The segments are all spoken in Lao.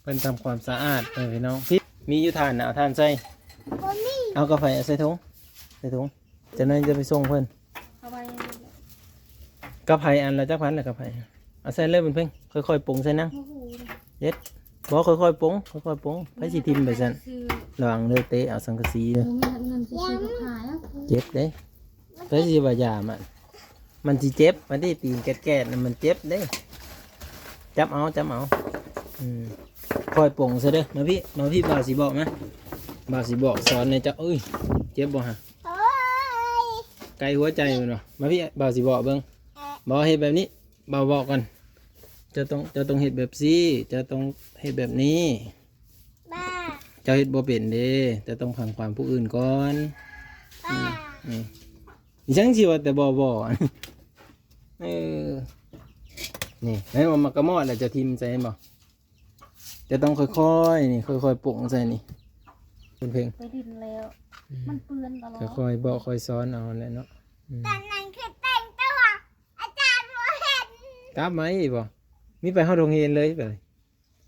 พิ่ນທຳຄວາມສະອາດເອີພີ່ນ້ອງ. ພີ່ ມີຢູ່ຖ່ານນະ ເອົາຖ່ານໃສ່. ບໍ່ມີ. ເອົາກະໄຟ ເອົາໃສ່ຖົງ ໃສ່ຖົງ. ຈັກໜ້ອຍຈະໄປສົ່ງເພິ່ນ. ເອົາໄວ້. ກະໄຟອັນລະຈັກພັນລະກະໄຟ. ເອົາໃສ່ເລີຍບຸນເພັງ ຄ່ອຍໆປົງໃສ່ນະ. ບໍ່ຮູ້ເດ້. ເຮັດ ບໍ່ ຄ່ອຍໆປົງ ຄ່ອຍໆປົງ. ໃຜຊິຖິ້ມໄປຊັ້ນ. ລະວັງເດີ ເຕະເອົາສັງກະສີເດີ. ບໍ່ມີເງິນຊິຊື້ກັບຂາຍ. ເຈັບເດ້. ໃຜຊິວ່າຢ່າມັນ ມັນຊິເຈັບ. ມັນໄດ້ຕີນແກດໆນະ ມັນເຈັບເດ້. ຈັບເອົາ ຈັບເອົາ. ອືມ ຄ່ອຍປົງຊະເດີ. ມາພີ່ ມາພີ່ ບ່າວຊິບອກນະ ບ່າວຊິບອກສອນໃຫ້ເຈົ້າ. ເອີຍ ເຈັບບໍ່ຫະ? ໂອ້ຍ ໃກ້ຫົວໃຈແມ່ນບໍ່? ມາພີ່ ບ່າວຊິບອກເບິ່ງ. ບໍ່ ເຮັດແບບນີ້ ບ່າວບອກກ່ອນ. ເຈົ້າຕ້ອງ ເຈົ້າຕ້ອງເຮັດແບບຊີ້ ເຈົ້າຕ້ອງເຮັດແບບນີ້. ເຈົ້າເຮັດບໍ່ເປັນເດ້ ເຈົ້າຕ້ອງຟັງຄວາມຜູ້ອື່ນກ່ອນ. ອືມ ນີ້ ຍັງຊິວ່າແຕ່ບໍ່ ບໍ່ ເອີ ນີ້ ເຫັນບໍ່ ມັນກະມອດແລ້ວ ເຈົ້າຖິ້ມໃສ່ ເຫັນບໍ່? ເຈົ້າຕ້ອງຄ່ອຍໆ ນີ້ ຄ່ອຍໆປົງໃສ່ນີ້ ເປັນເພັງ. ໄປດິນແລ້ວ ອືມ ມັນເປື້ອນຕະຫຼອດ. ຄ່ອຍໆບອກ ຄ່ອຍສອນເອົາແຫຼະເນາະ. ອືມ ຕອນນັ້ນຄືແຕ່ງຕົວ ອາຈານບໍ່ເຫັນ. ກັບມາອີກບໍ່? ມີໄປຮອດໂຮງຮຽນເລີຍ ໄປ.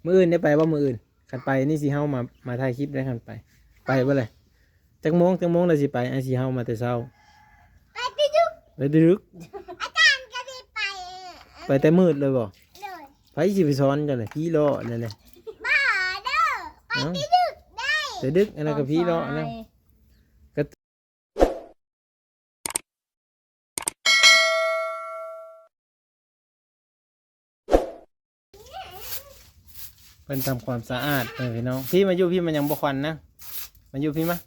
ມື້ອື່ນໄດ້ໄປບໍ່? ມື້ອື່ນ ຄັນໄປນີ້ຊິເຮົາມາ ມາຖ່າຍຄລິບໄດ້. ຄັນໄປ ໄປບໍ່ເລີຍ? ຈັກໂມງ ຈັກໂມງລະຊິໄປ? ອ້າຍຊິເຮົາມາແຕ່ເຊົ້າ. ໄປແຕ່ດຶກ ໄປແຕ່ດຶກ. ອາຈານກະໄດ້ໄປ ໄປແຕ່ມືດເລີຍບໍ່? ໂດຍ. ໃຜຊິໄປສອນເຈົ້າລະ? ຜີຫຼໍ່ແລ້ວແຫຼະ. ບໍ່ເດີ ໄປແຕ່ດຶກໄດ໋. ແຕ່ດຶກ ອັນນັ້ນກະຜີຫຼໍ່ແລ້ວ. ເພິ່ນທຳຄວາມສະອາດເອີພີ່ນ້ອງ. ພີ່ມາຢູ່ ພີ່ມາຍັງບໍ່ຄວັນນະ ມາຢູ່ ພີ່ມາ.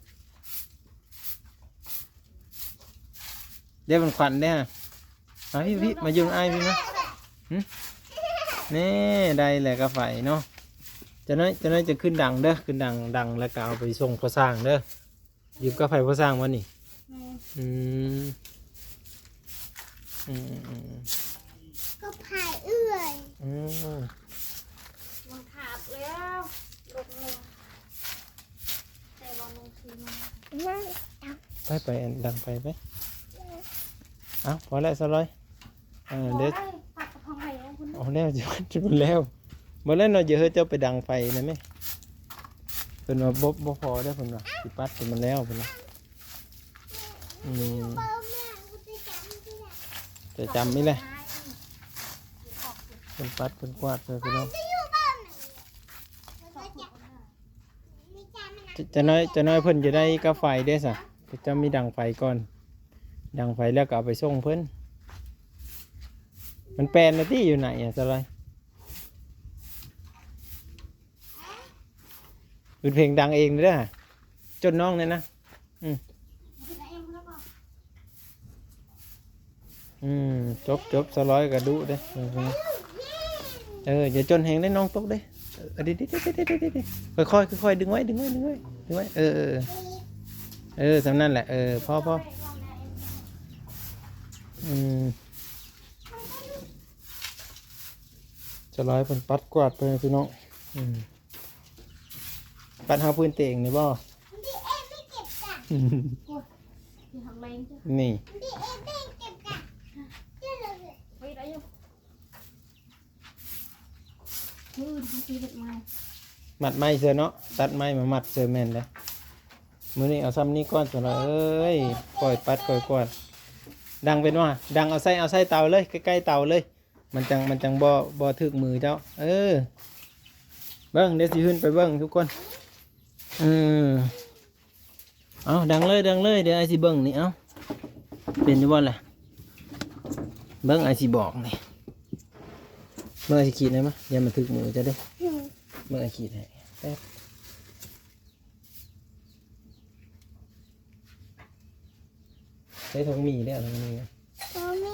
ເດ້ມັນຄວັນເດ້ຫະ. ມາ ພີ່ ພີ່ ມາຢູ່ນຳອ້າຍ ພີ່ມາ. ຫຶ ນີ້ ໄດ້ແລ້ວກະໄຟເນາະ. ຈັກໜ້ອຍ ຈັກໜ້ອຍຈະຂຶ້ນດັງເດີ ຂຶ້ນດັງ ດັງແລ້ວກະເອົາໄປສົ່ງພໍ່ຊ່າງເດີ. ຢືມກະໄຟພໍ່ຊ່າງບໍ່ນີ້? ແມ່ນ. ອືມ ອືມໆໆ ກະໄຟເອື້ອຍ. ອືມ ມັນຂາດແລ້ວ ລົດໜຶ່ງ ແຕ່ວ່າມັນຄືມາ. ໄປ ໄປ ອັນດັງໄຟໄປ. ເອົາ ພໍແລ້ວ ສາວລອຍ. ເອີ ເດ້ ເອົາແລ້ວ ຊິແລ້ວ ບໍ່ແລ້ວເນາະ. ຢ່າເຮີ້ເຈົ້າໄປດັງໄຟນະແມ່. ເພິ່ນວ່າບໍ່ ບໍ່ພໍເດ້ ເພິ່ນວ່າຊິປັດໃຫ້ມັນແລ້ວ ເພິ່ນວ່າ. ອືມ ຈະຈຳນີ້ແຫຼະ ເພິ່ນປັດເພິ່ນກວາດເລີຍພີ່ນ້ອງ. ຈະ ຈະໜ້ອຍ ຈະໜ້ອຍເພິ່ນຈະໄດ້ກະໄຟເດ້ສະ ເຈົ້າມີດັງໄຟກ່ອນ ດັງໄຟແລ້ວກະເອົາໄປສົ່ງເພິ່ນ. ມັນແປນລະຕິ ຢູ່ໃນ ອະ ສະລາຍ. ເປັນເພງດັງເອງເດີ ຈົນນ້ອງແດ່ນະ. ອືມ ອືມ ຈົບ ຈົບ ສາວລອຍກະດຸເດ້. ເອີ ຢ່າຈົນແຮງເດ້ ນ້ອງຕົກເດ້. ເອີ ດີໆ ຄ່ອຍໆ ຄ່ອຍໆ ດຶງໄວ້ ດຶງໄວ້ ດຶງໄວ້ ດຶງໄວ້. ເອີ ເອີ ເອີ ສ່ຳນັ້ນແຫຼະ. ເອີ ພໍ ພໍ. ອືມ ສາວລອຍເພິ່ນປັດກວາດໄປພີ່ນ້ອງ. ອືມ ປັດເຮົາພື້ນເຕງນີ້ບໍ່? ນີ້ ມື້ອື່ນເຮົາຊິເຮັດໃໝ່ ມັດໃໝ່ເຊີເນາະ ຕັດໄມ້ມາມັດເຊີ. ແມ່ນເດ້ ມື້ນີ້ເອົາຊ່ຳນີ້ກ່ອນ ສາວລອຍເອີຍ. ຄ່ອຍປັດ ຄ່ອຍກວາດ. ດັງເປັນບໍ່? ດັງ ເອົາໃສ່ ເອົາໃສ່ເຕົາເລີຍ ໃກ້ໆເຕົາເລີຍ. ມັນຈັ່ງ ມັນຈັ່ງບໍ່ ບໍ່ຖືກມືເຈົ້າ. ເອີ ເບິ່ງ ດຽວຊິຂຶ້ນໄປເບິ່ງທຸກຄົນ. ເອີ ເອົາ ດັງເລີຍ ດັງເລີຍ ດຽວອ້າຍຊິເບິ່ງນີ້. ເອົາ ເປັນຢູ່ບໍ່ລະ? ເບິ່ງ ອ້າຍຊິບອກນີ້ ເບິ່ງ ອ້າຍຊິຂີດໃຫ້ມາ. ຢ່າມາຖືກມືເຈົ້າເດີ້. ອືມ ເບິ່ງ ອ້າຍຂີດໃຫ້ແປັບ. ໃສ່ຖົງໝີ່ເດ້ ເອົາຖົງໝີ່. ບໍ່ມີ.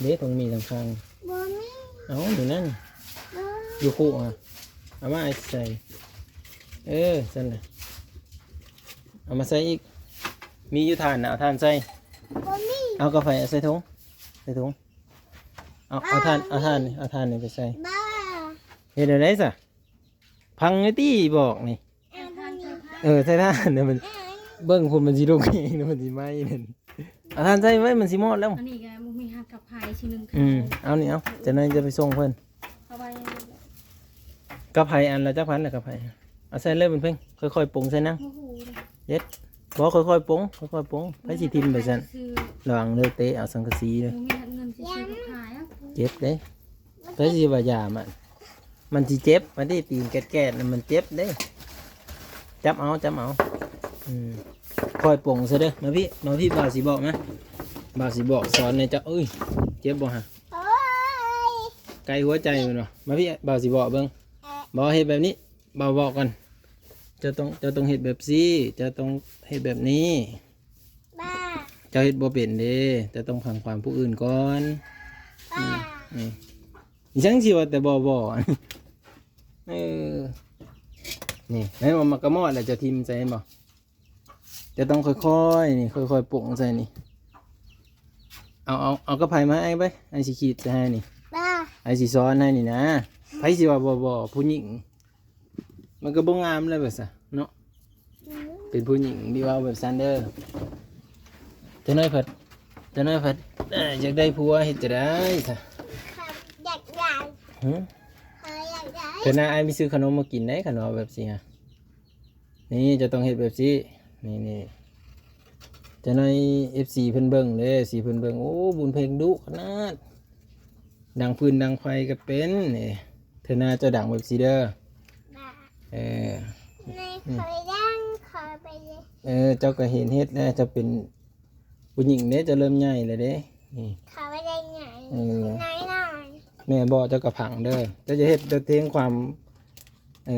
ເດ້ ຖົງໝີ່ທາງຂ້າງ. ບໍ່ມີ. ເອົາ ຢູ່ນັ້ນ. ບໍ່. ຢູ່ຄູ່ຫະ ເອົາມາ ອ້າຍໃສ່. ເອີ ຊັ້ນລະ ເອົາມາໃສ່ອີກ. ມີຢູ່ຖ່ານນະ ເອົາຖ່ານໃສ່. ບໍ່ມີ. ເອົາກະໄຟ ເອົາໃສ່ຖົງ ໃສ່ຖົງ. ເອົາ ເອົາຖ່ານ ເອົາຖ່ານນີ້ ເອົາຖ່ານນີ້ໄປໃສ່. ບໍ່. ເຮັດແນວໃດຊະ? ພັງຢູ່ຕິບອກນີ້. ເອີ ໃສ່ຖ່ານນະ ມັນ ເອີ ເບິ່ງພຸ້ນ ມັນຊິລຸກເອງນະ ມັນຊິໄໝ້ນັ້ນ. ເອົາຖ່ານໃສ່ໄວ້ ມັນຊິມອດແລ້ວ. ອັນນີ້ກະບໍ່ມີຫາກະໄຟຊິໜຶ່ງ. ອືມ ເອົານີ້ ເອົາ ຈັກໜ້ອຍຈະໄປສົ່ງເພິ່ນ. ເອົາໄວ້. ກະໄພອັນລະຈັກພັນລະ ກະໄພ ເອົາໃສ່ເລີຍບຸນເພັງ ຄ່ອຍໆປົງໃສ່ນາງ ບໍ່ຮູ້ເດ້ ເຈັດ ບໍ່ ຄ່ອຍໆປົງ ຄ່ອຍໆປົງ ໃຜຊິຖິ້ມໄປຊັ້ນ ລະວັງເດີ ເຕະເອົາສັງກະສີເດີ ບໍ່ມີເງິນຊິຊື້ກັບຂາຍ ເຈັບເດ້ ໃຜຊິວ່າຢ່າມັນ ມັນຊິເຈັບ ມັນໄດ້ຕີນແກດໆ ມັນເຈັບເດ້ ຈັບເອົາ ຈັບເອົາ ອືມ ຄ່ອຍປົງຊະເດີ ມາພີ້ ມາພີ້ ບ່າວຊິບອກ ມາ ບ່າວຊິບອກ ສອນໃຫ້ເຈົ້າ ເອີຍ ເຈັບບໍ່ຫະ? ໂອ້ຍ ໃກ້ຫົວໃຈແມ່ນບໍ່? ມາພີ້ ບ່າວຊິບອກເບິ່ງ ເອີ ບໍ່ ເຮັດແບບນີ້ ບ່າວບອກກ່ອນ ເຈົ້າຕ້ອງ ເຈົ້າຕ້ອງເຮັດແບບຊີ້ ເຈົ້າຕ້ອງເຮັດແບບນີ້ ບ້າ ເຈົ້າເຮັດບໍ່ເປັນເດ້ ເຈົ້າຕ້ອງຟັງຄວາມຜູ້ອື່ນກ່ອນ ບ້າ ອືມ ນີ້ ອີຫຍັງຊິວ່າແຕ່ບໍ່ ບໍ່ ເອີ ນີ້ ແມ່ນບໍ່? ໝາກກະມອດລະ ເຈົ້າຖິ້ມໃສ່ ເຫັນບໍ່? ເຈົ້າຕ້ອງຄ່ອຍໆ ນີ້ ຄ່ອຍໆປົງໃສ່ນີ້ ເອົາ ເອົາ ເອົາກະໄພມາໃຫ້ອ້າຍໄປ ອ້າຍຊິຂີດໃສ່ໃຫ້ນີ້ ບ້າ ອ້າຍຊິສອນໃຫ້ນີ້ນະ ໃຜຊິວ່າບໍ່ ບໍ່ ຜູ້ຍິງ ມັນກໍບໍ່ງາມແລ້ວ ວ່າຊະເນາະ ອືມ ເປັນຜູ້ຍິງທີ່ເວົ້າແບບຊັ້ນເດີ ຈັກໜ້ອຍພັດ ຈັກໜ້ອຍພັດ ເອີ ຢາກໄດ້ຜົວເຮັດຈັ່ງໃດຊະ? ຢາກໄດ້ ຫື? ຂ້ອຍຢາກໄດ້ ເທື່ອໜ້າອ້າຍມີຊື້ຂະໜົມມາກິນໄດ໋ ຄັນເວົ້າແບບຊີ້ຫະ ນີ້ເຈົ້າຕ້ອງເຮັດແບບຊີ້ ນີ້ໆ ຈັກໜ້ອຍເອັຟຊີເພິ່ນເບິ່ງເດ້ ເອັຟຊີເພິ່ນເບິ່ງ ໂອ້ ບຸນເພັງດຸຂະໜາດ ດັງຟືນດັງໄຟກໍເປັນ ນີ້ ເທື່ອໜ້າເຈົ້າດັງແບບຊີ້ເດີ ເອີ ນີ້ຂ້ອຍດັງ ຂ້ອຍໄປເລີຍ ເອີ ເຈົ້າກໍເຫັນເຮັດແລ້ວ ເຈົ້າເປັນຜູ້ຍິງເດ້ ເຈົ້າເລີ່ມໃຫຍ່ແລ້ວເດ້ ນີ້ ຂ້ອຍໄປໄດ້ໃຫຍ່ ເອີ ນ້ອຍໆ ແມ່ນບໍ່? ເຈົ້າກໍຟັງເດີ ເຈົ້າຈະເຮັດແຕ່ເພງຄວາມ ເອີ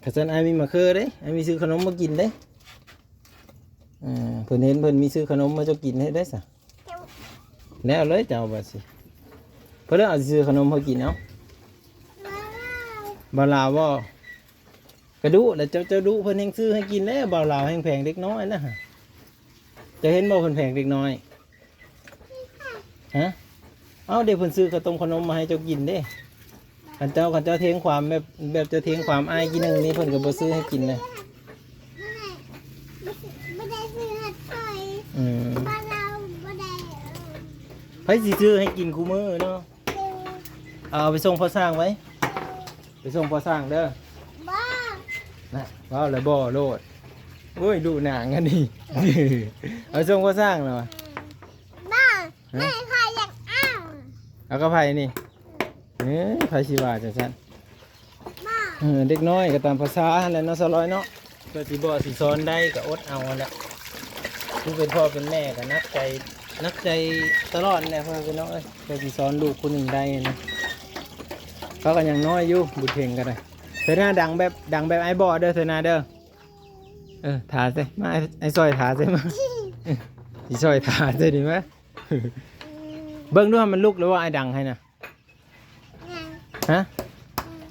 ຄັນຊັ້ນອ້າຍມີມາເຄີເດ້ ອ້າຍມີຊື້ຂະໜົມມາກິນເດ້ ເອີ ເພິ່ນເຫັນເພິ່ນມີຊື້ຂະໜົມມາເຈົ້າກິນໃຫ້ໄດ້ຊະ ແລ້ວເລີຍເຈົ້າບາດຊິ ເພິ່ນເລີຍເອົາຊື້ຂະໜົມເຮົາກິນເອົາ ບ່າວລາວບໍ່? ກະດຸແຫຼະ ເຈົ້າ ເຈົ້າດຸເພິ່ນແຮ່ງຊື້ໃຫ້ກິນແລ້ວ ບ່າວລາວແຮ່ງແພງເດັກນ້ອຍນະ ເຈົ້າເຫັນບໍ່ເພິ່ນແພງເດັກນ້ອຍ? ຮະ ເອົ້າ ເດ ເພິ່ນຊື້ເຂົ້າຕົ້ມຂະໜົມມາໃຫ້ເຈົ້າກິນເດ້ ຄັນເຈົ້າ ຄັນເຈົ້າເທງຄວາມແບບ ແບບເຈົ້າເທງຄວາມອ້າຍກີ້ໜຶ່ງນີ້ ເພິ່ນກໍບໍ່ຊື້ໃຫ້ກິນນະ ບໍ່ໄດ້ຊື້ໃຫ້ຂ້ອຍ ອືມ ບ້ານເຮົາບໍ່ໄດ້ ເອີ ໃຜຊິຊື້ໃຫ້ກິນຄູ່ມື້ເນາະ ເອີ ເອົາໄປສົ່ງພໍ່ຊ່າງໄວ້ ໄປສົ່ງພໍ່ຊ່າງເດີ ບໍ່ ນະ ເວົ້າແລ້ວບໍ່ໂລດ ໂອ້ຍ ດຸໜາງອັນນີ້ ເອົາໄປສົ່ງພໍ່ຊ່າງແລ້ວ ອືມ ບໍ່ ຮະ ແມ່ຂ້ອຍຢາກເອົາ ເອົາກັບໃຜນີ້? ເອີ ໃຜຊິວ່າຈັ່ງຊັ້ນ? ເອີ ເດັກນ້ອຍກໍຕາມພາສາຫັ້ນແຫຼະເນາະ ສາວລອຍເນາະ ເພື່ອຊິບອກຊິສອນໄດ້ກໍອົດເອົາຫັ້ນແຫຼະ ຜູ້ເປັນພໍ່ເປັນແມ່ກໍໜັກໃຈ ໜັກໃຈຕະຫຼອດແຫຼະ ພໍ່ແມ່ພີ່ນ້ອງເອີຍ ເພື່ອຊິສອນລູກຜູ້ໜຶ່ງໄດ້ນະ ເຂົາກໍຍັງນ້ອຍຢູ່ ບຸດເພັງກໍໄດ້ ເທື່ອໜ້າດັງແບບ ດັງແບບອ້າຍບອກເດີ ເທື່ອໜ້າເດີ ເອີ ຖ້າໃສ່ ມາ ອ້າຍ ອ້າຍຊ່ອຍຖ້າໃສ່ ມາ ຊິຊ່ອຍຖ້າໃສ່ນີ້ມາ ເບິ່ງດູ ມັນລຸກແລ້ວບໍ່ ອ້າຍດັງໃຫ້ນະ ຮະ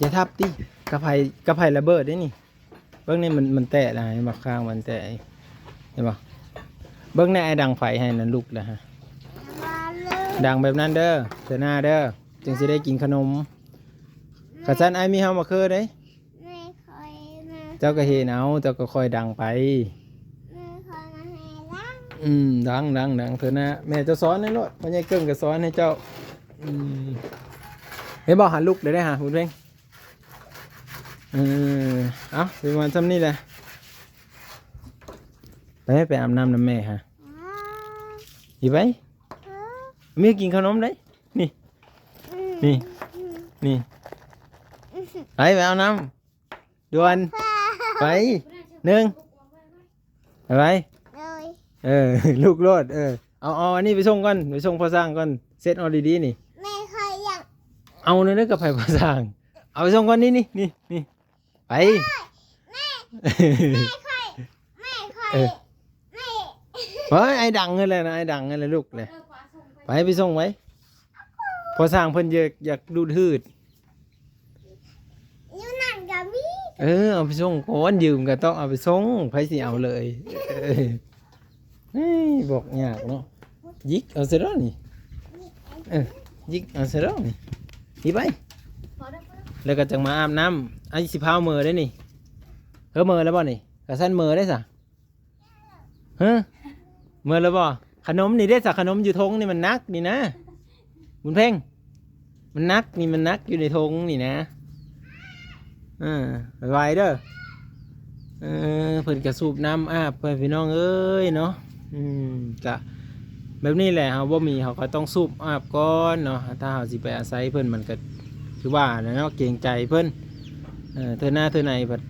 ຢ່າທັບຕິ ກະໄພ ກະໄພລະເບີດເດ້ນີ້ ເບິ່ງນີ້ ມັນ ມັນແຕກແລ້ວ ເຫັນບໍ່ ຂ້າງມັນແຕກ ເຫັນບໍ່ ເບິ່ງແນ່ ອ້າຍດັງໄຟໃຫ້ນັ້ນ ລຸກແລ້ວຮະ ດັງແບບນັ້ນເດີ ເທື່ອໜ້າເດີ ຈຶ່ງຊິໄດ້ກິນຂະໜົມ ຄັນຊັ້ນ ອ້າຍມີເຮົາມາເຄີເດ້ ແມ່ຂ້ອຍນະ ເຈົ້າກໍເຮັດເອົາ ເຈົ້າກໍຄ່ອຍດັງໄປ ແມ່ຂ້ອຍນະໃຫ້ດັງ ອືມ ດັງ ດັງ ດັງ ເທື່ອໜ້າແມ່ເຈົ້າສອນໃຫ້ໂລດ ພໍ່ໃຫຍ່ເກິ່ງກໍສອນໃຫ້ເຈົ້າ ອືມ ເຫັນບໍ່ຫາ ລຸກແລ້ວເດ້ຫາ ບຸນເພັງ ເອີ ເອົາ ປະມານຊ່ຳນີ້ແຫຼະ ໄປ ໄປອາບນ້ຳນຳແມ່ຫາ ອືມ ອີໄປ ເອີ ມີກິນຂະໜົມເດ້ ນີ້ ອືມ ນີ້ ອືມ ນີ້ ອືມ ໄປ ໄປອາບນ້ຳ ດ່ວນ ໄປ ໜຶ່ງ ໄປ ໂດຍ ເອີ ລຸກໂລດ ເອີ ເອົາ ເອົາອັນນີ້ໄປສົ່ງກ່ອນ ໄປສົ່ງພໍ່ຊ່າງກ່ອນ ເຊັດເອົາດີໆນີ້ ແມ່ຂ້ອຍຢາກ ເອົາແນວໃດກັບໃຜພໍ່ຊ່າງ ເອົາໄປສົ່ງກ່ອນ ນີ້ ນີ້ ນີ້ ນີ້ ໄປ ແມ່ ແມ່ຂ້ອຍ ແມ່ຂ້ອຍ ເອີ ແມ່ ເຮີ້ຍ ອ້າຍດັງຫັ້ນແຫຼະນະ ອ້າຍດັງຫັ້ນແຫຼະ ລຸກແຫຼະ ເອີ ໄປ ໄປສົ່ງໄປ ພໍ່ຊ່າງເພິ່ນຢາກ ຢາກດູດຫືດ ຢູ່ນັ້ນກໍມີ ເອີ ເອົາໄປສົ່ງກ່ອນ ຢືມກໍຕ້ອງເອົາໄປສົ່ງ ໃຜຊິເອົາເລີຍ ເອີ ເຮີ້ຍ ບອກຍາກເນາະ ຢິກເອົາຊະເນາະນີ້ ເອີ ຢິກເອົາຊະເນາະນີ້ ນີ້ໄປ ແລ້ວກໍຈັ່ງມາອາບນ້ຳ ອ້າຍຊິພາເມືອໄດ້ນີ້ ເຮີ້ຍ ເມືອແລ້ວບໍ່ນີ້ ກະຊັ້ນເມືອໄດ້ຊະ ຮະ ເມືອແລ້ວບໍ່? ຂະໜົມນີ້ເດ້ສະ ຂະໜົມຢູ່ຖົງນີ້ມັນໜັກນີ້ນະ ບຸນເພັງ ມັນໜັກນີ້ ມັນໜັກຢູ່ໃນຖົງນີ້ນະ ເອີ ໄວໆເດີ. ເອີ ເພິ່ນກະສູບນ້ຳອາບໄປພີ່ນ້ອງເອີຍເນາະ. ອືມ ກະແບບນີ້ແຫຼະ ເຮົາບໍ່ມີເຮົາກະຕ້ອງສູບອາບກ່ອນເນາະ. ຖ້າເຮົາຊິໄປອາໄສເພິ່ນມັນກະຄືວ່າແຫຼະເນາະ ເກງໃຈເພິ່ນ. ເອີ ເທື່ອໜ້າເທື່ອໃນພັດ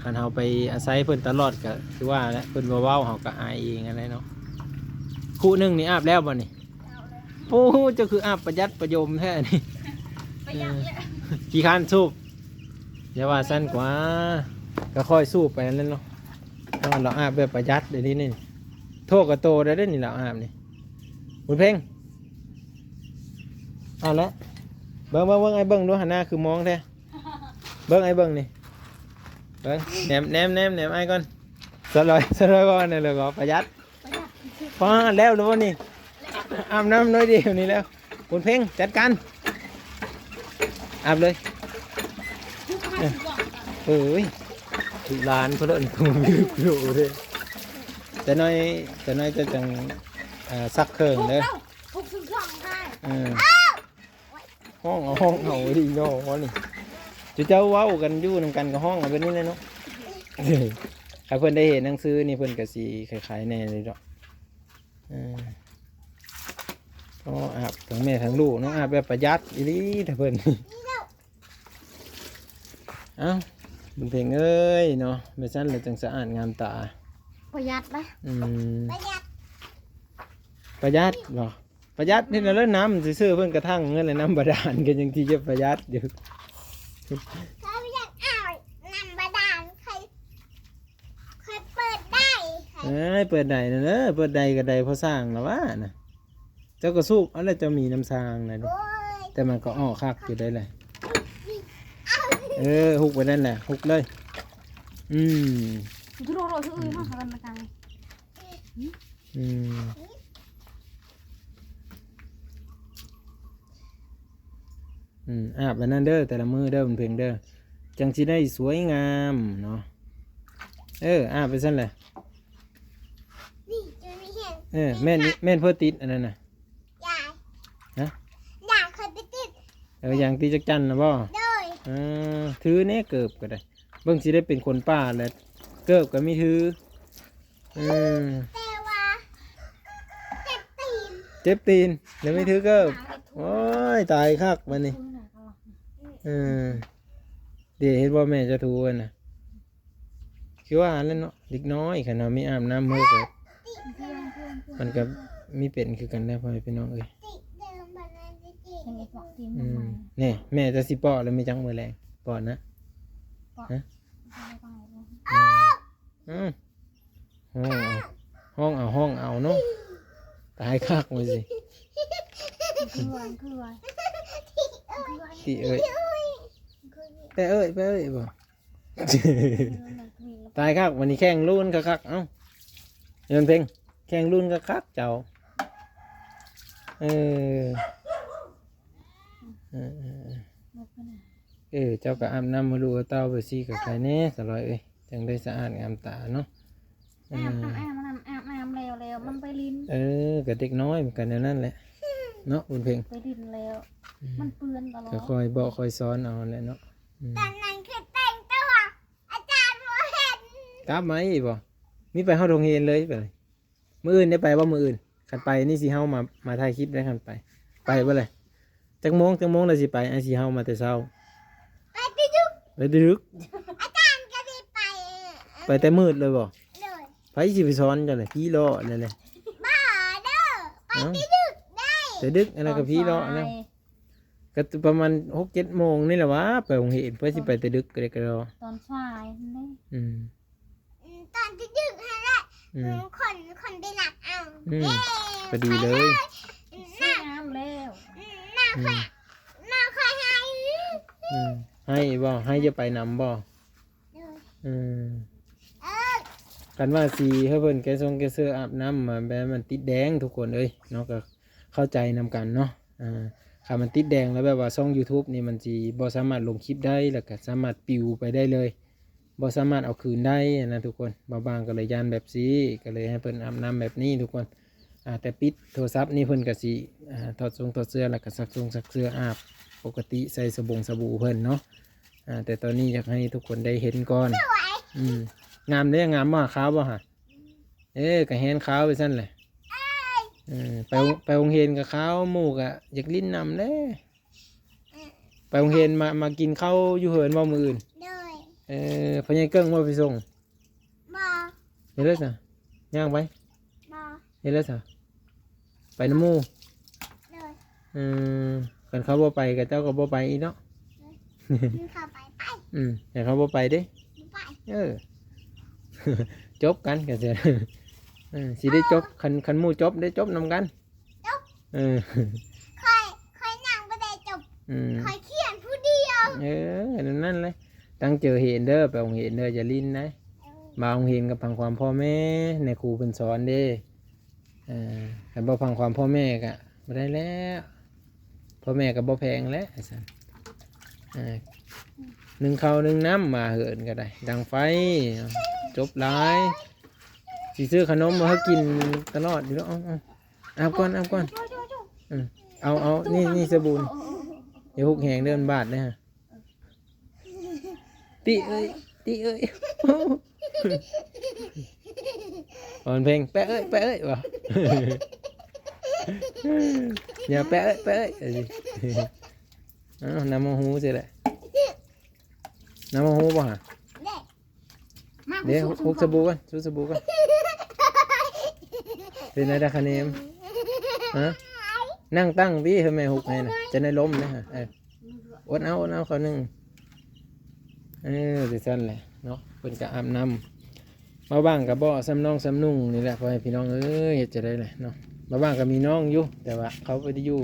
ຄັນເຮົາໄປອາໄສເພິ່ນຕະຫຼອດກະຄືວ່າແຫຼະ ເພິ່ນບໍ່ເວົ້າເຮົາກະອາຍເອງຫັ້ນແຫຼະເນາະ. ຄູ່ໜຶ່ງນີ້ອາບແລ້ວບໍ່ນີ້? ໂອ້ ເຈົ້າຄືອາບປະຢັດປະຍົມແທ້ນີ້. ປະຢັດແຫຼະ ຂີ້ຄ້ານສູບ. ຢ່າວ່າຊັ້ນກວ່າ ກະຄ່ອຍສູບໄປຫັ້ນແຫຼະເນາະ. ເຮົາລາວອາບແບບປະຢັດເດນີ້. ໂທກະໂຕໄດ້ເດນີ້ລາວອາບນີ້. ບຸນເພັງ ເອົາລະ ເບິ່ງ ເບິ່ງ ເບິ່ງ ອ້າຍເບິ່ງດູ ຫັນໜ້າຄືມອງແທ້. ເບິ່ງ ອ້າຍເບິ່ງນີ້ ເບິ່ງ ແນມ ແນມ ແນມ ແນມອ້າຍກ່ອນ. ສະລອຍ ສະລອຍວ່າແນວເລີຍກໍປະຢັດ. ປະຢັດ ປ້າ ແລ້ວແລ້ວບໍ່ນີ້? ອາບນ້ຳໜ້ອຍດຽວນີ້ແລ້ວ. ບຸນເພັງ ຈັດການ ອາບເລີຍ. ເອີຍ ຫຼານເພິ່ນເອີ້ນກູມີລູກໂລເດ້. ແຕ່ນ້ອຍ ແຕ່ນ້ອຍຈະຈັ່ງ ເອີ ຊັກເຄື່ອງເດີ. ເອີ ຮ້ອງເອົາ ຮ້ອງເອົາອີ່ຫຼີເນາະນີ້. ເຈົ້າເວົ້າກັນຢູ່ນຳກັນກໍຮ້ອງເອົາແບບນີ້ແຫຼະເນາະ. ຖ້າເພິ່ນໄດ້ເຫັນໜັງສືນີ້ເພິ່ນກໍຊິຄ້າຍໆແດ່ເລີຍເນາະ. ເອີ ໂອ້ ອາບທັງແມ່ທັງລູກເນາະ ອາບແບບປະຢັດອີ່ຫຼີແທ້ເພິ່ນ. ເອົ້າ ບຸນເພັງເອີຍເນາະ ແມ່ຊັ້ນແຫຼະຈັ່ງສະອາດງາມຕາ. ປະຢັດນະ. ອືມ ປະຢັດ ປະຢັດບໍ່? ປະຢັດເຮັດແນວໃດ? ນ້ຳຊື່ໆ ເພິ່ນກະຖັງເງິນ ແລະ ນ້ຳບາດານ ກະຍັງທີ່ຈະປະຢັດຢູ່. ຂ້ອຍຢາກອາບນ້ຳບາດານ ຂ້ອຍ ຂ້ອຍເປີດໄດ້. ເອີຍ ເປີດໄດ້ນະເດີ ເປີດໄດ້ກະໄດ້ພໍສ້າງລະຫວານະ. ເຈົ້າກະສູບເອົາແຫຼະ ເຈົ້າມີນ້ຳສ້າງນະ. ໂອ້ຍ ແຕ່ມັນກະອອກຄັກຢູ່ໄດ໋ແຫຼະ. ເອີ ຮຸກໄປນັ້ນແຫຼະ ຮຸກເລີຍ. ອືມ ອືມ ອືມ ອາບອັນນັ້ນເດີ ແຕ່ລະມື້ເດີ ບຸນເພັງເດີ ຈັ່ງຊິໄດ້ສວຍງາມເນາະ. ເອີ ອາບໄປຊັ້ນແຫຼະ. ນີ້ ເຈົ້ານີ້ເຫັນ ເອີ ແມ່ນ ແມ່ນເພິ່ນຕິດອັນນັ້ນນະ. ຢາຍ ຮະ? ຢາຍ ຂ້ອຍໄປຕິດ. ເອີ ຢາງຕິດຈັກຈັ່ນນະບໍ່? ໂດຍ. ເອີ ຖືແນ່ເກີບກະໄດ້. ເບິ່ງຊິໄດ້ເປັນຄົນປ່າແລ້ວ ເກີບກະມີຖື. ອືມ ແຕ່ວ່າເຈັບຕີນ ເຈັບຕີນ ແລ້ວມີຖືເກີບ. ໂອ້ຍ ຕາຍຄັກບາດນີ້. ເອີ ເດ ເຫັນບໍ່ແມ່ຈະຖູຫັ້ນນະ. ຄືວ່າຫັ້ນແຫຼະເນາະ ເດັກນ້ອຍ ຄັນເຮົາມີອາບນ້ຳເຮີກະ ມັນກະມີເປັນຄືກັນໄດ໋ ພໍ່ແມ່ພີ່ນ້ອງເອີຍ. ອືມ ນີ້ ແມ່ຈະຊິປ້ອນແລ້ວ ມີຈັກມື້ແລງ ປ້ອນນະ. ຮະ? ອືມ ຮ້ອງເອົາ ຮ້ອງເອົາ ຮ້ອງເອົາເນາະ. ຕາຍຄັກວ່າຊິ. ຕິເອີຍ ແປເອີຍ ແປເອີຍບໍ່? ຕາຍຄັກ ບາດນີ້ແຂ່ງລຸ້ນຄັກໆ. ເອົ້າ ຍອນເພັງ ແຂ່ງລຸ້ນຄັກໆ ເຈົ້າ. ເອີ ເອີ ເອີ ເຈົ້າກະອາບນ້ຳໃຫ້ລູກໃຫ້ເຕົ້າໄປຊິ ກະໄຄແນ່ ສະລອຍເອີຍ ຈັ່ງໄດ້ສະອາດງາມຕາເນາະ. ອາບ ອາບນ້ຳ ອາບນ້ຳແລ້ວ ແລ້ວມັນໄປຫຼິ້ນ. ເອີ ກະເດັກນ້ອຍມັນກະແນວນັ້ນແຫຼະເນາະ ບຸນເພັງ ໄປຫຼິ້ນແລ້ວ ອືມ ມັນເປື້ອນຕະຫຼອດ. ກະຄ່ອຍບອກຄ່ອຍສອນເອົາຫັ້ນແຫຼະເນາະ. ອືມ ຕອນນັ້ນຄືແຕ່ງຕົວ ອາຈານບໍ່ເຫັນ. ກັບມາອີກບໍ່? ມີໄປຮອດໂຮງຮຽນເລີຍ ມື້ອື່ນໄດ້ໄປບໍ່? ມື້ອື່ນ ຄັນໄປນີ້ຊິເຮົາມາ ມາຖ່າຍຄລິບໄດ້ ຄັນໄປ ໄປບໍ່ລະ? ຈັກໂມງ ຈັກໂມງລະຊິໄປ? ອ້າຍຊິເຮົາມາແຕ່ເຊົ້າ ໄປແຕ່ດຶກ ໄປແຕ່ດຶກ. ອາຈານກະຊິໄປ ໄປແຕ່ມືດເລີຍບໍ່? ໂດຍ. ໃຜຊິໄປສອນເຈົ້າລະ? ຜີຫຼອກແລ້ວແຫຼະ. ບໍ່ເດີ ໄປແຕ່ດຶກໄດ໋. ແຕ່ດຶກ ອັນນັ້ນກະຜີຫຼອກນະ. ກະປະມານຫົກເຈັດໂມງນີ້ແຫຼະຫວາ ໄປໂຮງຮຽນ. ເພິ່ນຊິໄປແຕ່ດຶກກະໄດ້ກະດອກ ຕອນສາຍຫັ້ນເດ້. ອືມ ອືມ ຕອນດຶກໆຫັ້ນແຫຼະ. ອືມ ຄົນ ຄົນໄປຮັບເອົາ. ອືມ ເອີ ພໍດີເລີຍ. ສວຍງາມແລ້ວ. ອືມ ນ້ອງຂ້ອຍ ອືມ ນ້ອງຂ້ອຍໄຫ້. ອືມ ໄຫ້ບໍ່? ໄຫ້ຈະໄປນຳບໍ່? ໂດຍ. ອືມ ເອີ ຄັນວ່າຊິໃຫ້ເພິ່ນແກະຊົງແກະເສື້ອອາບນ້ຳມາແບບມັນຕິດແດງ ທຸກຄົນເອີຍເນາະ ກະເຂົ້າໃຈນຳກັນເນາະ. ອ່າ ຄັນມັນຕິດແດງແລ້ວແບບວ່າຊ່ອງຢູທູບນີ້ມັນຊິບໍ່ສາມາດລົງຄລິບໄດ້ ແລ້ວກະສາມາດປິວໄປໄດ້ເລີຍ ບໍ່ສາມາດເອົາຄືນໄດ້ຫັ້ນນະທຸກຄົນ. ບ່າວບາງກະເລີຍຢ້ານແບບຊີ້ ກະເລີຍໃຫ້ເພິ່ນອາບນ້ຳແບບນີ້ທຸກຄົນ. ອ່າ ແຕ່ປິດໂທລະສັບນີ້ເພິ່ນກະຊິ ອ່າ ຖອດຊົງຖອດເສື້ອ ແລ້ວກະຊັກຊົງຊັກເສື້ອອາບປົກກະຕິ ໃສ່ສະບົງສະບູເພິ່ນເນາະ. ອ່າ ແຕ່ຕອນນີ້ຢາກໃຫ້ທຸກຄົນໄດ້ເຫັນກ່ອນ. ອືມ ງາມເດ້ ງາມບໍ່? ຂາວບໍ່ຫະ? ເອີ ກະແຮນຂາວໄປຊັ້ນແຫຼະ. ເອີ ໄປ ໄປໂຮງຮຽນກະຂາວ ໝູ່ກະຢາກຫຼິ້ນນຳເດ້. ໄປໂຮງຮຽນມາ ມາກິນເຂົ້າຢູ່ເຮືອນບໍ່ມື້ອື່ນ? ໂດຍ. ເອີ ພໍ່ໃຫຍ່ເກິ່ງບໍ່ໄປສົ່ງ? ບໍ່. ເຮັດແລ້ວຊະ ຍ່າງໄປ? ບໍ່. ເຮັດແລ້ວຊະ ໄປນຳໝູ່? ໂດຍ. ເອີ ຄັນເຂົາບໍ່ໄປກະເຈົ້າກະບໍ່ໄປອີກເນາະ? ໂດຍ. ຄັນເຂົາໄປ ໄປ. ອືມ ຄັນເຂົາບໍ່ໄປເດ້? ບໍ່ໄປ. ເອີ ຈົບກັນກະຊິ ເອີ ຊິໄດ້ຈົບ. ເອີ ຄັນ ຄັນໝູ່ຈົບໄດ້ຈົບນຳກັນ. ຈົບ. ເອີ ຂ້ອຍ ຂ້ອຍຍັງບໍ່ໄດ້ຈົບ. ອືມ ຂ້ອຍຂຽນຜູ້ດຽວ. ເອີ ນັ້ນແຫຼະ ຕັ້ງໃຈຮຽນເດີ ໄປໂຮງຮຽນເດີ ຢ່າຫຼິ້ນໄດ. ເອີ ມາໂຮງຮຽນກະຟັງຄວາມພໍ່ແມ່ ນາຍຄູເພິ່ນສອນເດ້. ເອີ ຄັນບໍ່ຟັງຄວາມພໍ່ແມ່ກະບໍ່ໄດ້ແລ້ວ ພໍ່ແມ່ກະບໍ່ແພງແຫຼະ ວ່າຊັ້ນ. ເອີ ໜຶ້ງເຂົ້າໜຶ້ງນ້ຳ ມາເຮືອນກະໄດ້ ດັງໄຟ ຈົບຫຼາຍ. ຊິຊື້ຂະໜົມມາໃຫ້ກິນຕະຫຼອດຢູ່ດອກ. ເອົາ ເອົາ ອາບກ່ອນ ອາບກ່ອນ. ເອີ ເອົາ ເອົາ ນີ້ ນີ້ສະບູ ນີ້ ຢ່າຮຸກແຮງເດີ ມັນບາດເດ້. ຕິເອີຍ ຕິເອີຍ ຮ້ອງເພງ ແປະເອີຍ ແປະເອີຍ ວ່າ ຢ່າແປະເອີຍ ແປະເອີຍ. ເອົາ ນ້ຳມະຫູຊິແຫຼະ ນ້ຳມະຫູບໍ່ຫະ? ເດ້ ມາ ເດ້ ຫຸກສະບູກ່ອນ ຫຸກສະບູກ່ອນ. ເປັນໄດ໋ດາຄະເນມ? ຮະ? ນັ່ງຕັ້ງຕິ ໃຫ້ແມ່ຫຸກໃຫ້ນະ ຈະໄດ້ລົ້ມນະ. ເອີ ອົດເອົາ ອົດເອົາ ເຂົ້າໜຶ່ງ. ເອີ ຈັ່ງຊັ້ນແຫຼະເນາະ ເພິ່ນກະອາບນ້ຳ. ມາຫວ່າງກະບໍ່ສ່ຳນ້ອງສ່ຳນຸ່ງນີ້ແຫຼະ ພໍ່ແມ່ພີ່ນ້ອງເອີຍ ເຮັດຈັ່ງໃດແຫຼະເນາະ. ມາຫວ່າງກະມີນ້ອງຢູ່ ແຕ່ວ່າເຂົາໄປຢູ່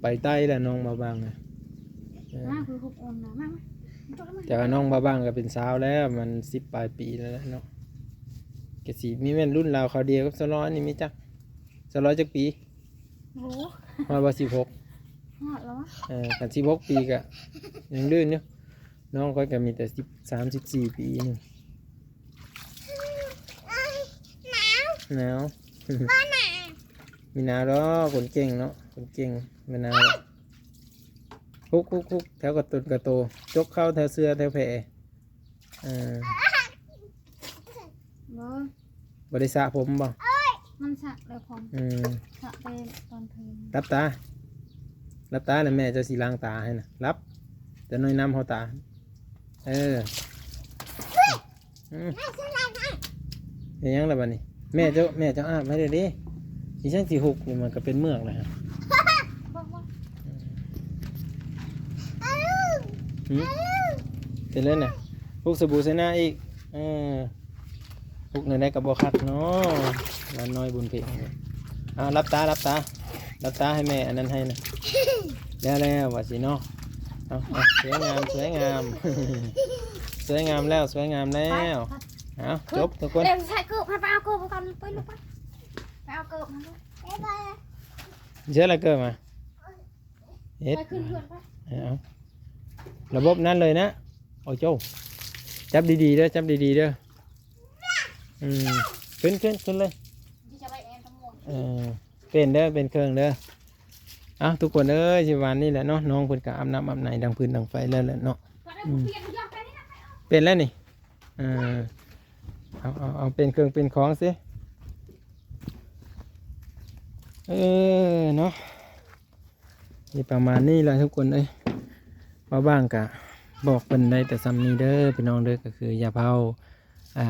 ໄປໃຕ້ແລ້ວ ນ້ອງມາຫວ່າງນະ. ເອີ ມາຄືຫຸກອົນນະ ມາ ມາ ມາ. ແຕ່ວ່ານ້ອງມາຫວ່າງກະເປັນສາວແລ້ວ ມັນສິບປາຍປີແລ້ວເນາະ. ກະຊິມີແມ່ນລຸ້ນລາວຄາວດຽວກັບສາວລອຍນີ້ ມີຈັກ ສາວລອຍຈັກປີ? ໂອ້ ຮອດບໍ່ ສິບຫົກ? ຮອດແລ້ວ. ເອີ ຄັນສິບຫົກປີກະຍັງລື່ນຢູ່ ນ້ອງຂ້ອຍກະມີແຕ່ສິບ ສາມສິບສີ່ປີໜຶ່ງ. ໜາວ ໜາວ ບໍ່ໜາວ ມີໜາວດອກ ຄົນເກັ່ງເນາະ ຄົນເກັ່ງ ບໍ່ໜາວດອກ. ຫຸກ ຫຸກ ຫຸກ ແຖວກະຕົນກະໂຕ ຈົກເຂົ້າແຖວເສື້ອແຖວແພ. ເອີ ບໍ່ ບໍ່ໄດ້ສະຜົມບໍ່? ມັນສະແລ້ວຜົມ ອືມ ສະແຕ່ຕອນເທິງ. ຫຼັບຕາ ຫຼັບຕາ ແລ້ວແມ່ເຈົ້າຊິລ້າງຕາໃຫ້ນະ. ຫຼັບ ຈະໜ້ອຍນຳເຮົາຕາ. ເອີ ອືມ ເຮັດຫຍັງລະບາດນີ້? ແມ່ເຈົ້າ ແມ່ເຈົ້າອາບໃຫ້ເດ້. ອີຫຍັງຊິຫຸກນີ້ ມັນກະເປັນເມືອກແລ້ວ. ຫຶ? ເປັນແລ້ວນະ ຫຸກສະບູໃສ່ໜ້າອີກ. ເອີ ຫຸກແນວໃດກະບໍ່ຄັກເນາະ ຫຼານນ້ອຍບຸນເພັງ. ເອົາ ຫຼັບຕາ ຫຼັບຕາ ຫຼັບຕາ ໃຫ້ແມ່ອັນນັ້ນໃຫ້ນະ. ແລ້ວ ແລ້ວວ່າຊິເນາະ. ເອົາ ເອົາ ສວຍງາມ ສວຍງາມ ສວຍງາມແລ້ວ ສວຍງາມແລ້ວ. ເອົາ ຈົບທຸກຄົນ. ເອີ ໃສ່ເກີບ ໃຫ້ໄປເອົາເກີບກ່ອນ ໄປລູກໄປ ໄປເອົາເກີບມາລູກ. ເຊີນລະເກີບມາ. ເຮັດ ໄປຂຶ້ນເຮືອນໄປ. ເອົາ ລະບົບນັ້ນເລີຍນະ. ໂອ້ໂຈ ຈັບດີໆເດີ ຈັບດີໆເດີ. ອືມ ຂຶ້ນ ຂຶ້ນ ຂຶ້ນເລີຍ. ເອີ ເປັນເດີ ເປັນເຄິ່ງເດີ. ເອົາ ທຸກຄົນເອີຍ ຊິປະມານນີ້ແຫຼະເນາະ ນ້ອງເພິ່ນກະອາບນ້ຳອາບໃນ ດັງຟືນດັງໄຟແລ້ວແຫຼະເນາະ. ອືມ ເປັນແລ້ວນີ້. ເອີ ເອົາ ເອົາ ເອົາ ເປັນເຄື່ອງເປັນຂອງຊິ. ເອີ ເນາະ ຊິປະມານນີ້ແຫຼະທຸກຄົນເອີຍ. ບ່າວບາງກະບອກເພິ່ນໄດ້ແຕ່ສ່ຳນີ້ເດີພີ່ນ້ອງເດີ ກະຄືຢ່າເຜົາ ອ່າ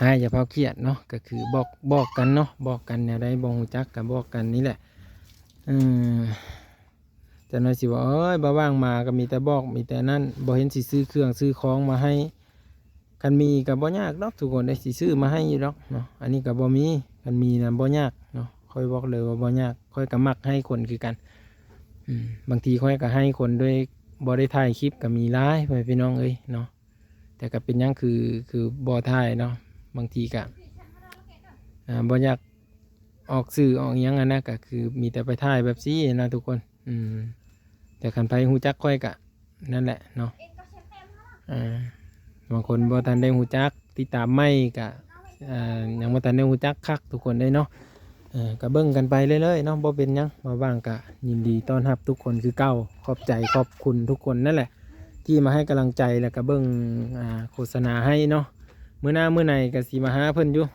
ຮ້າຍ ຢ່າເຜົາຄຽດເນາະ ກະຄືບອກ ບອກກັນເນາະ ບອກກັນແນວໃດບໍ່ຮູ້ຈັກກະບອກກັນນີ້ແຫຼະ. ເອີ ຈັກໜ້ອຍຊິວ່າ ໂອ້ຍ ບ່າວບາງມາກະມີແຕ່ບອກ ມີແຕ່ນັ້ນ ບໍ່ເຫັນຊິຊື້ເຄື່ອງຊື້ຂອງມາໃຫ້. ຄັນມີກະບໍ່ຍາກດອກທຸກຄົນເອີຍ ຊິຊື້ມາໃຫ້ຢູ່ດອກເນາະ. ອັນນີ້ກະບໍ່ມີ ຄັນມີນະບໍ່ຍາກເນາະ ຂ້ອຍບອກເລີຍວ່າບໍ່ຍາກ. ຂ້ອຍກະມັກໃຫ້ຄົນຄືກັນ ອືມ ບາງທີຂ້ອຍກະໃຫ້ຄົນໂດຍບໍ່ໄດ້ຖ່າຍຄລິບກະມີຫຼາຍ ພໍ່ແມ່ພີ່ນ້ອງເອີຍເນາະ. ແຕ່ກະເປັນຫຍັງຄື ຄືບໍ່ຖ່າຍເນາະ ບາງທີກະ ອ່າ ບໍ່ຢາກ ອອກສື່ອອກຫຍັງຫັ້ນນະ ກະຄືມີແຕ່ໄປຖ່າຍແບບຊີ້ນະທຸກຄົນ. ອືມ ແຕ່ຄັນໃຜຮູ້ຈັກຂ້ອຍກະນັ້ນແຫຼະເນາະ. ອ່າ ບາງຄົນບໍ່ທັນໄດ້ຮູ້ຈັກ ຕິດຕາມໃໝ່ກະ ອ່າ ຍັງບໍ່ທັນໄດ້ຮູ້ຈັກຄັກທຸກຄົນເດ້ເນາະ. ເອີ ກະເບິ່ງກັນໄປເລື້ອຍໆເນາະ ບໍ່ເປັນຫຍັງ. ບ່າວບາງກະຍິນດີຕ້ອນຮັບທຸກຄົນຄືເກົ່າ ຂອບໃຈຂອບຄຸນທຸກຄົນນັ້ນແຫຼະ. ແ ທີ່ມາໃຫ້ກຳລັງໃຈ ແລ້ວກໍເບິ່ງ ອ່າ ໂຄສະນາໃຫ້ເນາະ. ມື້ໜ້າມື້ໃນກໍຊິມາຫາເພິ່ນຢູ່.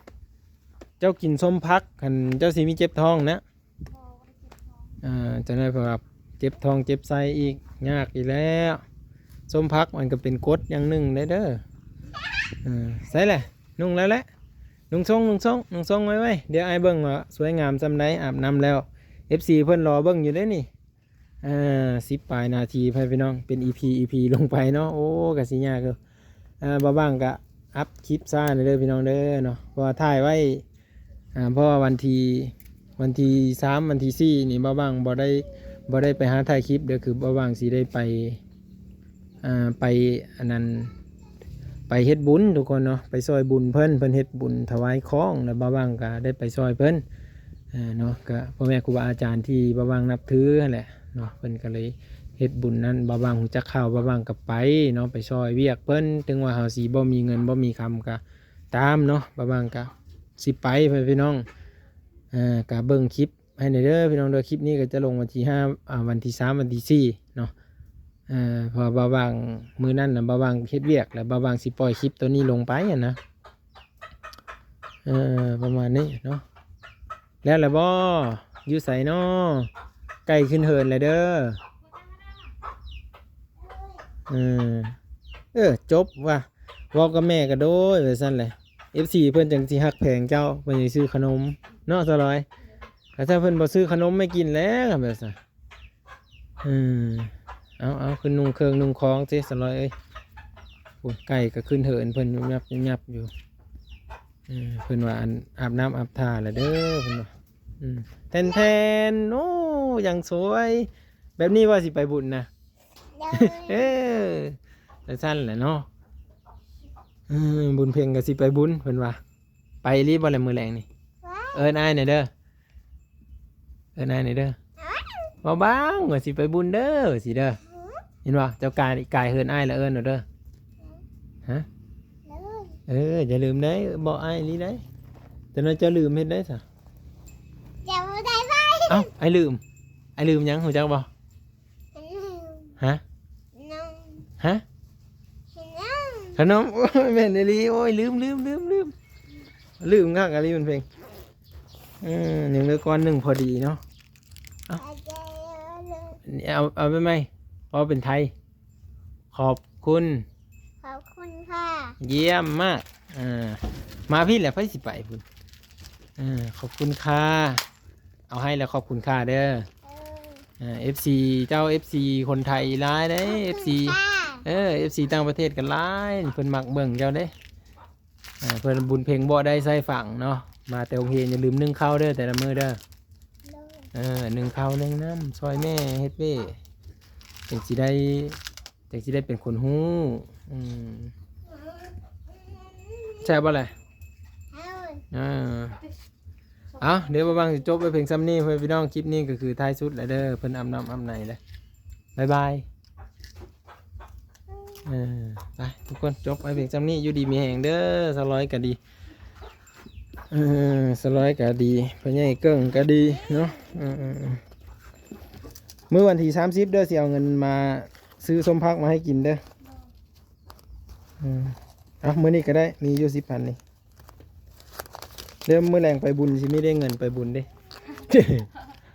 ເຈົ້າກິນສົ້ມຜັກຫັ້ນ ເຈົ້າຊິມີເຈັບທ້ອງນະ? ອ່າ ຈະໄດ້ແບບວ່າເຈັບທ້ອງເຈັບໄສ້ອີກ ຍາກອີກແລ້ວ. ສົ້ມຜັກມັນກໍເປັນກົດຢ່າງໜຶ່ງເດ້ເດີ. ເອີ ໃສ່ແຫຼະ ນຸ່ງແລ້ວແຫຼະ ນຸ່ງຊົງ ນຸ່ງຊົງ ນຸ່ງຊົງໄວໆ. ດຽວອ້າຍເບິ່ງວ່າສວຍງາມສ່ຳໃດ ອາບນ້ຳແລ້ວ. ເອັຟຊີເພິ່ນລໍເບິ່ງຢູ່ເດ້ນີ້. ອ່າ ສິບປາຍນາທີ ພໍ່ແມ່ພີ່ນ້ອງ ເປັນອີພີ ອີພີລົງໄປເນາະ. ໂອ້ ກະຊິຍາກຢູ່. ອ່າ ບ່າວບາງກະອັບຄລິບຊ້າແດ່ເດີພີ່ນ້ອງເດີເນາະ ເພາະວ່າຖ່າຍໄວ້ ອ່າ ເພາະວ່າວັນທີ ວັນທີສາມ ວັນທີສີ່ນີ້ ບ່າວບາງບໍ່ໄດ້ ບໍ່ໄດ້ໄປຫາຖ່າຍຄລິບເດີ ຄືບ່າວບາງຊິໄດ້ໄປ ອ່າ ໄປອັນນັ້ນ ໄປເຮັດບຸນທຸກຄົນເນາະ ໄປຊ່ອຍບຸນເພິ່ນ ເພິ່ນເຮັດບຸນຖວາຍຂອງ ແລ້ວບ່າວບາງກະໄດ້ໄປຊ່ອຍເພິ່ນ ອ່າ ເນາະ ກະພໍ່ແມ່ຄູບາອາຈານທີ່ບ່າວບາງນັບຖືຫັ້ນແຫຼະເນາະ ເພິ່ນກະເລີຍເຮັດບຸນນັ້ນ ບ່າວບາງຮູ້ຈັກຂ່າວ ບ່າວບາງກະໄປເນາະ ໄປຊ່ອຍວຽກເພິ່ນ ເຖິງວ່າເຮົາຊິບໍ່ມີເງິນບໍ່ມີຄຳກະຕາມເນາະ ບ່າວບາງກະຊິໄປ ພໍ່ແມ່ພີ່ນ້ອງ ເອີ ກະເບິ່ງຄລິບ ໃຫ້ແດ່ເດີພີ່ນ້ອງເດີ. ຄລິບນີ້ກໍຈະລົງວັນທີຫ້າ ອ່າ ວັນທີສາມ ວັນທີສີ່ເນາະ ເອີ ເພາະວ່າບ່າວບາງ ມື້ນັ້ນນະບ່າວບາງເຮັດວຽກ ແລ້ວບ່າວບາງຊິປ່ອຍຄລິບໂຕນີ້ລົງໄປຫັ້ນນະ ເອີ ປະມານນີ້ເນາະ. ແລ້ວລະບໍ່? ຢູ່ໃສນໍ? ໃກ້ຂຶ້ນເຫີນແລ້ວເດີ. ເອີ ເອີ ຈົບວ່າ ເວົ້າກັບແມ່ກໍໂດຍວ່າຊັ້ນແຫຼະ ເອັຟຊີເພິ່ນຈັ່ງຊິຮັກແພງເຈົ້າ ເພິ່ນຊິຊື້ຂະໜົມເນາະສາວລອຍ. ຖ້າເພິ່ນບໍ່ຊື້ຂະໜົມໃຫ້ກິນແລ້ວແບບຊັ້ນ. ເອີ ເອົາໆ ຂຶ້ນນຸ່ງເຄື່ອງນຸ່ງຂອງເຊສາວລອຍເອີຍ. ໂອ້ ໄກ່ກໍຂຶ້ນເຫີນເພິ່ນຍຸບຍັບຍຸບຍັບຢູ່. ເອີ ເພິ່ນວ່າອັນອາບນ້ຳອາບທ່າແລ້ວເດີເພິ່ນວ່າ. ອືມ ແທນໆ ໂອ້ ຢ່າງສວຍ ແບບນີ້ວ່າຊິໄປບຸນນະ. ໂດຍ ເອີ ຈັ່ງຊັ້ນແຫຼະເນາະ. ເອີ ບຸນເພັງກໍຊິໄປບຸນເພິ່ນວ່າ. ໄປອີ່ຫຼີບໍ່ແລະມື້ແລງນີ້? ເອີ້ນອ້າຍແດ່ເດີ ເອີ້ນອ້າຍແດ່ເດີ. ເວົ້າບາງວ່າຊິໄປບຸນເດີ ຊິເດີ. ເຫັນບໍ່? ເຈົ້າກາຍ ກາຍເຮືອນອ້າຍລະເອີ້ນໂລດເດີ. ຮະ? ເອີ ຢ່າລືມເດີ ບອກອ້າຍອີ່ຫຼີເດີ. ຈະໜ້ອຍເຈົ້າລືມເຮັດໄດ້ຊະ. ຈຳບໍ່ໄດ້ໄປ. ເອົ້າ ອ້າຍລືມ ອ້າຍລືມຫຍັງ ຮູ້ຈັກບໍ່? ຮະ? ຮະ? ຂະໜົມ. ໂອ້ຍ ແມ່ນອີ່ຫຼີ. ໂອ້ຍ ລືມ ລືມ ລືມ ລືມ ລືມຄັກອີ່ຫຼີ ມັນເພັງ. ເອີ ຍັງເຫຼືອກ້ອນໜຶ່ງພໍດີເນາະ. ເອົາ ເອົາ ເອົາໃໝ່ ເວົ້າເປັນໄທ. ຂອບຄຸນ ຂອບຄຸນຄ່ະ. ຢ້ຽມມາກ. ເອີ ມາພີ້ແຫຼະ ໃຜຊິໄປພຸ້ນ. ເອີ ຂອບຄຸນຄ່ະ. ເອົາໃຫ້ແລ້ວຂອບຄຸນຄ່ະເດີ. ເອີ ເອີ ເອັຟຊີ ເຈົ້າ ເອັຟຊີ ຄົນໄທຫຼາຍເດ້ ເອັຟຊີ. ເອີ ເອັຟຊີຕ່າງປະເທດກໍຫຼາຍ ເພິ່ນມັກເບິ່ງເຈົ້າເດ້. ເອີ ເພິ່ນ ບຸນເພັງບໍ່ໄດ້ໃສ່ຝັງເນາະ ມາແຕ່ໂຮງຮຽນ ຢ່າລືມໜຶ້ງເຂົ້າເດີ ແຕ່ລະມື້ເດີ. ໂດຍ ເອີ ໜຶ້ງເຂົ້າໜຶ້ງນ້ຳ ຊ່ອຍແມ່ເຮັດວຽກ ຈັ່ງຊິໄດ້ ຈັ່ງຊິໄດ້ເປັນຄົນຮູ້. ອືມ ແຊບບໍ່ລະ? ເອີ ເອີ ເອົາ ດຽວບ່າວບັງຊິຈົບໄວ້ພຽງຊ່ຳນີ້ ພໍ່ແມ່ພີ່ນ້ອງ. ຄລິບນີ້ກໍຄືທ້າຍສຸດແລ້ວເດີ ເພິ່ນອາບນ້ຳອາບໃນແລ້ວ. ບາຍບາຍ. ເອີ ໄປທຸກຄົນ ຈົບໄວ້ພຽງຊ່ຳນີ້. ຢູ່ດີມີແຮງເດີ ສາວລອຍກໍດີ ເອີ ສາວລອຍກໍດີ ພໍ່ໃຫຍ່ເກິ່ງກໍດີເນາະ. ເອີ ເອີ ເອີ ມື້ວັນທີສາມສິບເດີ ຊິເອົາເງິນມາຊື້ສົ້ມຜັກມາໃຫ້ກິນເດີ. ເອີ ເອົາ ມື້ນີ້ກໍໄດ້ ມີຢູ່ສິບພັນນີ້. ເດີ ມື້ແລງໄປບຸນ ຊິມີໄດ້ເງິນໄປບຸນເດ້.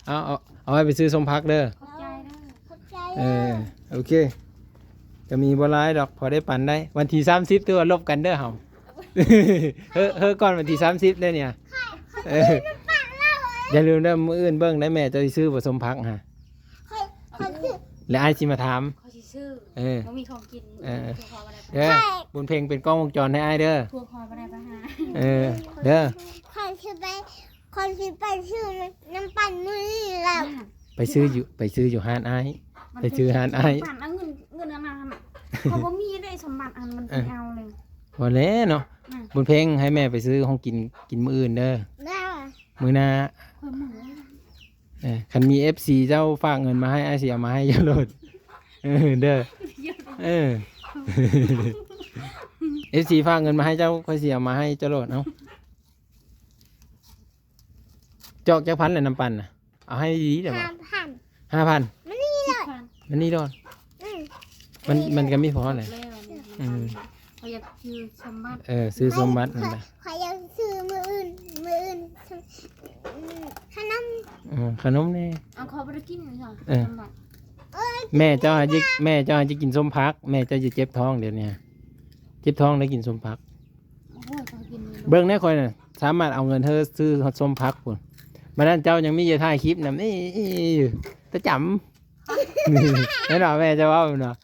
ເອົາ ເອົາ ເອົາໄວ້ໄປຊື້ສົ້ມຜັກເດີ. ຂອບໃຈເດີ ຂອບໃຈ. ເອີ ໂອເຄ ກໍມີບໍ່ຫຼາຍດອກ ພໍໄດ້ປັນໄດ້. ວັນທີສາມສິບຖືວ່າລົບກັນເດີເຮົາ. ເຮີ ເຮີກ່ອນວັນທີສາມສິບເດ້ນີ້. ເອີ ຢ່າລືມເດີ ມື້ອື່ນເບິ່ງໄດ້ແມ່ເຈົ້າຊິຊື້ບໍ່ ສົ້ມຜັກຫາ. ຂ້ອຍ ຂ້ອຍຊື້ ແລ້ວອ້າຍຊິມາຖາມ. ຂ້ອຍຊິຊື້. ເອີ ບໍ່ມີຂອງກິນ. ເອີ ເດີ ບຸນເພັງເປັນກ້ອງວົງຈອນໃຫ້ອ້າຍເດີ. ພວກຂ້ອຍບໍ່ໄດ້ໄປຫາ. ເອີ ເດີ ຂ້ອຍຊິໄປ ຂ້ອຍຊິໄປຊື້ນ້ຳ ນ້ຳປັ່ນມື້ນີ້ແລ້ວ. ໄປຊື້ຢູ່ ໄປຊື້ຢູ່ຮ້ານອ້າຍ ໄປຊື້ຮ້ານອ້າຍ. ນ້ຳປັ່ນ ເອົາເງິນ ເງິນອັນນັ້ນ ເຮົາບໍ່ມີເດ້ ສົມບັດອັນມັນ ເອີ ໄປເອົາເລີຍ. ບໍ່ແລ້ວເນາະ. ອືມ ບຸນເພັງ ໃຫ້ແມ່ໄປຊື້ຂອງກິນ ກິນມື້ອື່ນເດີ. ໄດ້ ມື້ໜ້າ ຂ້ອຍເມື່ອຍ. ເອີ ຄັນມີເອັຟຊີເຈົ້າຝາກເງິນມາໃຫ້ ອ້າຍຊິເອົາມາໃຫ້ເຈົ້າໂລດ. ເອີ ເດີ ເອີ ເອັຟຊີຝາກເງິນມາໃຫ້ເຈົ້າ ຂ້ອຍຊິເອົາມາໃຫ້ເຈົ້າໂລດ. ເອົ້າ ຈອກຈັກພັນແຫຼະ ນ້ຳປັ່ນນະ? ເອົາໃຫ້ດີໆ ເດີ. ຫ້າພັນ ຫ້າພັນ. ມານີ້ໂລດ ມານີ້ໂລດ. ອືມ ມັນ ມັນກໍມີພໍແຫຼະ ແລ້ວ ອືມ ຂ້ອຍຢາກຊື້ສົມບັດ ເອີ ຊື້ສົມບັດນັ້ນແຫຼະ ຂ້ອຍຢາກຊື້ມື້ອື່ນ ມື້ອື່ນ ອືມ ຂະໜົມ ເອີ ຂະໜົມແດ່ ເອົາ ຂ້ອຍບໍ່ໄດ້ກິນເລີຍ ເອີ ສົມບັດ ແມ່ເຈົ້າໃຫ້ ແມ່ເຈົ້າໃຫ້ຈະກິນສົ້ມຜັກ ແມ່ເຈົ້າຈະເຈັບທ້ອງດຽວນີ້ ເຈັບທ້ອງໄດ້ກິນສົ້ມຜັກ ໂອ້ຍ ຂ້ອຍກິນ ເບິ່ງແດ່ ຂ້ອຍນະ ສາມາດເອົາເງິນເຮີຊື້ຮອດສົ້ມຜັກພຸ້ນ ບັດນັ້ນເຈົ້າຍັງມີຢູ່ ຖ່າຍຄລິບນຳ ເອີ ຕາຈຳ ແມ່ນບໍ່ ແມ່ເຈົ້າເວົ້າແມ່ນບໍ່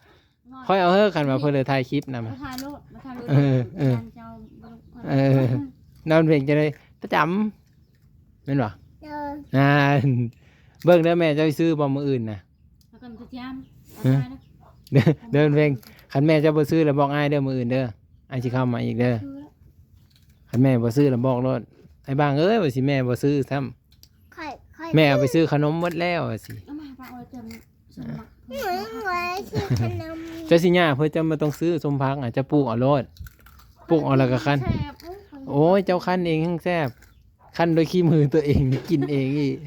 ຂ້ອຍເອົາເຮີ ຄັນວ່າເພິ່ນໄດ້ຖ່າຍຄລິບນຳ ມາຖ່າຍໂລດ ມາຖ່າຍໂລດ ເອີ ເອີ ເຈົ້າບໍ່ລົງ ເອີ ນອນເພງຈະໄດ້ປະຈຳ ແມ່ນບໍ່ ເອີ ນັ້ນ ເບິ່ງເດີ ແມ່ເຈົ້າຊິຊື້ບໍ່ມື້ອື່ນນະ ເດີ ເດີນເພງ ຄັນແມ່ເຈົ້າບໍ່ຊື້ແລ້ວບອກອ້າຍເດີ ມື້ອື່ນເດີ ອ້າຍຊິເຂົ້າມາອີກເດີ ຄັນແມ່ບໍ່ຊື້ແລ້ວບອກໂລດ ອ້າຍບາງເອີຍ ວ່າຊິແມ່ບໍ່ຊື້ຊ້ຳ ຂ້ອຍ ຂ້ອຍ ແມ່ເອົາໄປຊື້ຂະໜົມໝົດແລ້ວວ່າຊິ ເອົາມາ ປາເອົາເຕີມ ອືມ ຂ້ອຍຊື້ຂະໜົມ ເຈົ້າຊິຍາກ ເພິ່ນຈະບໍ່ຕ້ອງຊື້ສົ້ມຜັກ ອາດຈະປູກເອົາໂລດ ປູກເອົາແລ້ວກໍຄັ້ນ ແຊບ ໂອ້ຍ ເຈົ້າຄັ້ນເອງແຮງແຊບ ຄັ້ນດ້ວຍຂີ້ມືຕົວເອງ ກິນເອງອີກ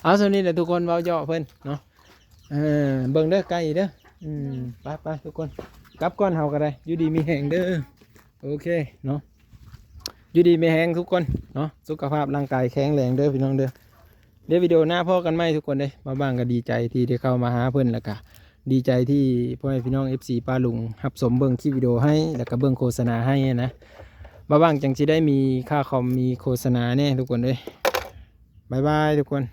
ເອົາ ສ່ຳນີ້ແຫຼະທຸກຄົນ ເວົ້າເຍາະເພິ່ນເນາະ ເອີ ເບິ່ງເດີ ໄກ່ເດີ ອືມ ໄປໆ ທຸກຄົນ ກັບກ່ອນເຮົາກໍໄດ້ ຢູ່ດີມີແຮງເດີ ໂອເຄເນາະ ຢູ່ດີມີແຮງທຸກຄົນເນາະ ສຸຂະພາບຮ່າງກາຍແຂງແຮງເດີພີ່ນ້ອງເດີ ດຽວວິດີໂອໜ້າພໍ້ກັນໃໝ່ທຸກຄົນເດ້ ບ່າວບາງກໍດີໃຈທີ່ໄດ້ເຂົ້າມາຫາເພິ່ນ ແລ້ວກໍດີໃຈທີ່ພໍ່ແມ່ພີ່ນ້ອງເອັຟຊີປ້າລຸງຮັບຊົມເບິ່ງຄລິບວິດີໂອໃຫ້ ແລ້ວກໍເບິ່ງໂຄສະນາໃຫ້ນະ ບ່າວບາງຈັ່ງຊິໄດ້ມີຄ່າຄອມມີໂຄສະນາແດ່ທຸກຄົນເອີຍ ບາຍບາຍທຸກຄົນ.